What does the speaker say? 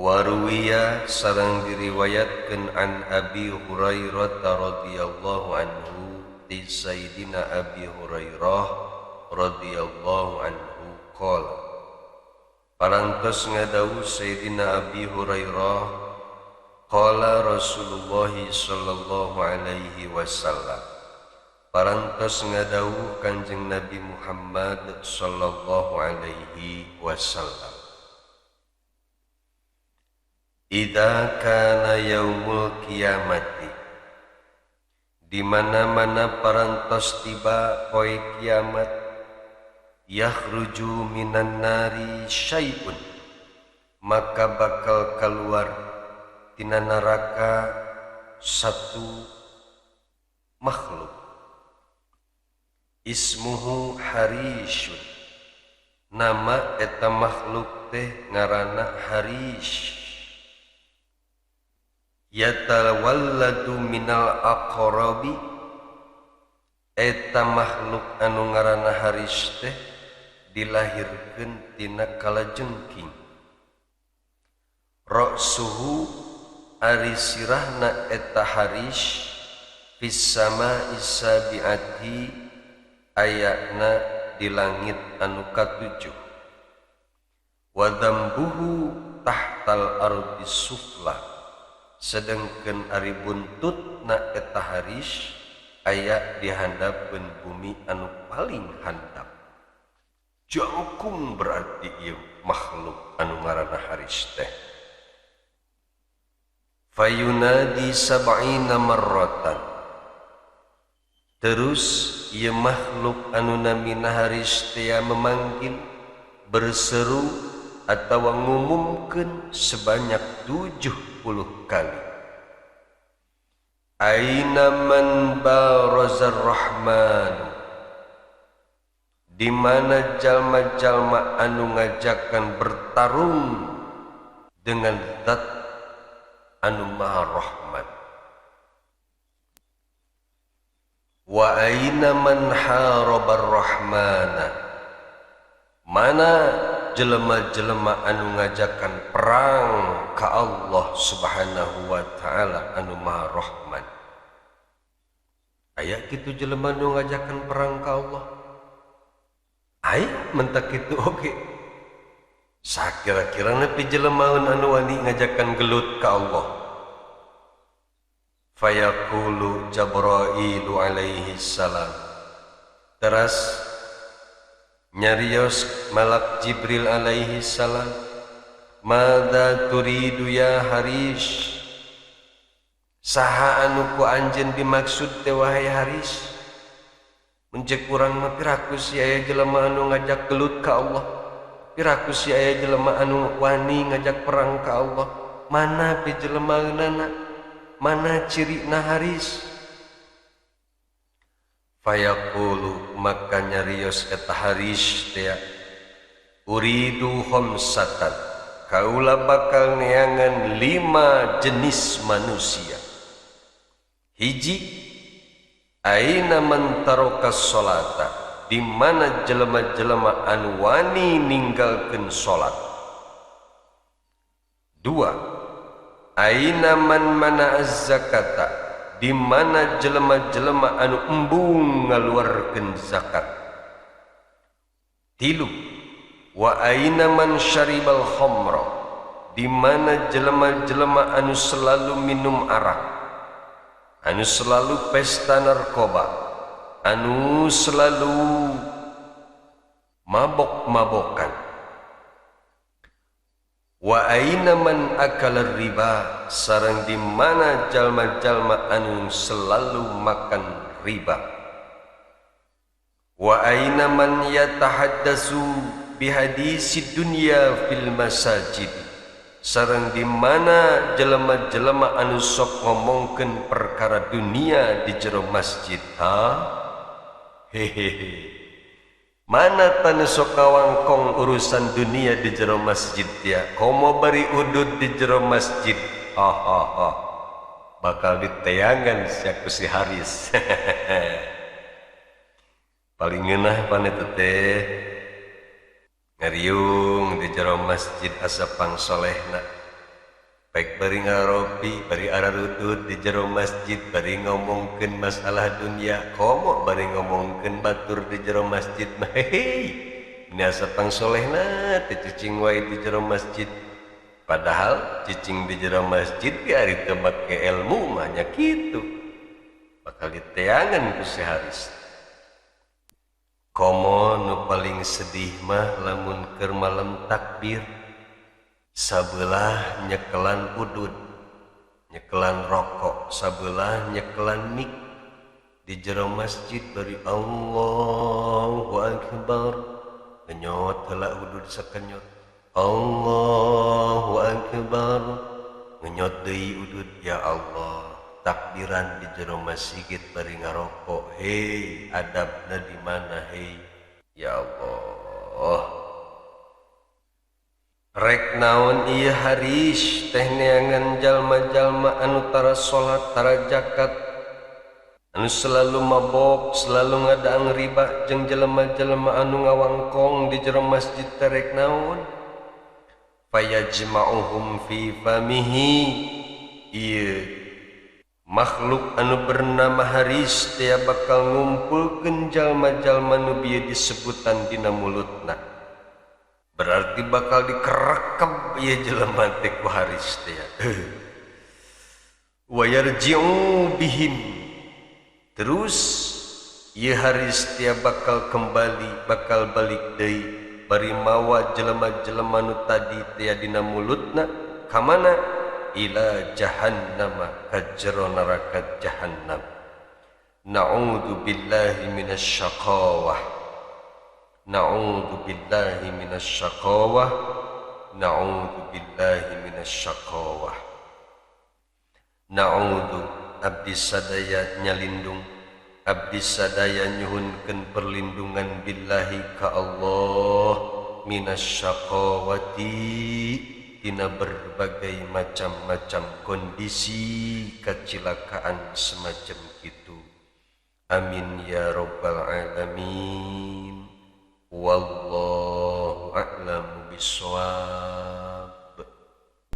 Waruwiya sareng diriwayatkeun an Abi Hurairah radhiyallahu anhu ti Sayyidina Abi Hurairah radhiyallahu anhu qala parantos ngadawuh Sayyidina Abi Hurairah qala Rasulullah sallallahu alaihi wasallam parantos ngadawuh Kanjeng Nabi Muhammad sallallahu alaihi wasallam. Idza kana yaumul kiamati, di mana-mana parantos tiba poe kiamat, yakhruju minan nari syai'un, maka bakal keluar tina neraka satu makhluk, ismuhu Harisyun, nama eta makhluk teh ngaranna Harish, yatawalladu minal aqrabi, eta makhluk anu ngaranna Haris teh dilahirkeun tina kalajengking, ra'suhu ari sirahna eta Haris fis sama'i sabi'ati ayana di langit anu katujuh, wa dzambuhu tahtal ardi sufla, sedengkeun ari buntutna eta Haris aya di handapeun bumi anu paling handap. Jangkung berarti ieu makhluk anu ngaranna Haris teh. Fayunadi sab'ina marratan, terus ieu makhluk anu namina Haris teh memanggil, berseru atawa ngumumkeun sebanyak 70 kali. Aina man barazar rahman, di mana jalma-jalma anu ngajakan bertarung dengan zat anu maha rahman. Wa aina man harabar rahmana, mana jelema-jelema anu ngajakan perang ka Allah Subhanahu wa taala anu maha rahman. Aya kitu jelema nu ngajakan perang ka Allah? Aya mentak kitu oge. Sakira-kira nepi jelema anu wani ngajakan gelut ka Allah. Fayaqulu Jibril alaihi salam, teras nyarios malak Jibril alaihi salam, madza turidu ya Haris, saha anu ku anjeun dimaksud teh wahai Haris? Mun ceuk urang mah piraku si aya jelema anu ngajak gelut ka Allah, piraku si aya jelema anu wani ngajak perang ka Allah, mana pi jelemaeunana, mana cirina Haris? Fayaqulu maka nyarios eta Haris teh, uridu khamsatan, kaula bakal neangan 5 jenis manusia. Hiji, aina man taraka sholata, di mana jelema-jelema anu wani ninggalkeun salat. 2, aina man mana'a zakata, di mana jelema-jelema anu embung ngaluarkeun zakat. 3, wa aina man syaribal khamra, di mana jelema-jelema anu selalu minum arak, anu selalu pesta narkoba, anu selalu mabok-mabokan. Wa aina man akala riba, sareng di mana jalma-jalma anu selalu makan riba. Wa aina man yatahaddasu bihadisi dunya fil masajid, sareng di mana jelema-jelema anu sok ngomongkeun perkara dunia di jero masjid. Ha hehehe, mana tanu sok ngawangkong urusan dunia di jero masjid ya, komo bari udud di jero masjid. Ha ha ha, bakal diteangan sia ku si Haris. Paling ngeunah pan eta teh ngariung di jero masjid asa pangsolehna. Baik bari ngaropi, bari ararutut di jero masjid, bari ngomongkeun masalah dunia, komo bari ngomongkeun batur di jero masjid mah hei. Ini asa pangsolehna teh cicing wae di jero masjid. Padahal cicing di jero masjid ge ari teu make ilmu mah nya kitu. Bakal diteangan ku si Haris. Komo nu paling sedih mah lamun keur malam takbir. Sabelah nyekelan udud, nyekelan rokok, sabelah nyekelan mik di jero masjid bari Allahu Akbar, ngenyot heula udud sakenyot, Allahu Akbar, ngenyot deui udud, ya Allah, takbiran di jero masjid bari ngarokok, hei adabna di mana hei, ya Allah. Rek naon ieu Haris teh neangan jalma-jalma anu tara salat tara zakat anu selalu mabok selalu ngadaang riba jeung jelema-jelema anu ngawangkong di jero masjid teh rek naon fayajma'uhum fi famihi ieu makhluk anu bernama Haris teh bakal ngumpulkeun jalma-jalma nu bieu disebutan dina mulutna. Berarti bakal dikerekep ieu jelema teh ku Haris teh. Wa yarji'u bihim. Terus ieu Haris teh bakal kembali, bakal balik deui bari mawa jelema-jelema nu tadi teh dina mulutna ka mana? Ila jahannama, ka jero neraka jahannam. Na'udzu billahi minasyaqawah. Na'udzu billahi minasyaqawah. Na'udzu billahi minasyaqawah. Na'udzu abdi sadaya nyalindung, abdi sadaya nyuhunkeun perlindungan billahi ka Allah minasyaqawati tina berbagai macam-macam kondisi kecelakaan semacam itu. Amin ya rabbal alamin. Wallahu a'lam bissawab.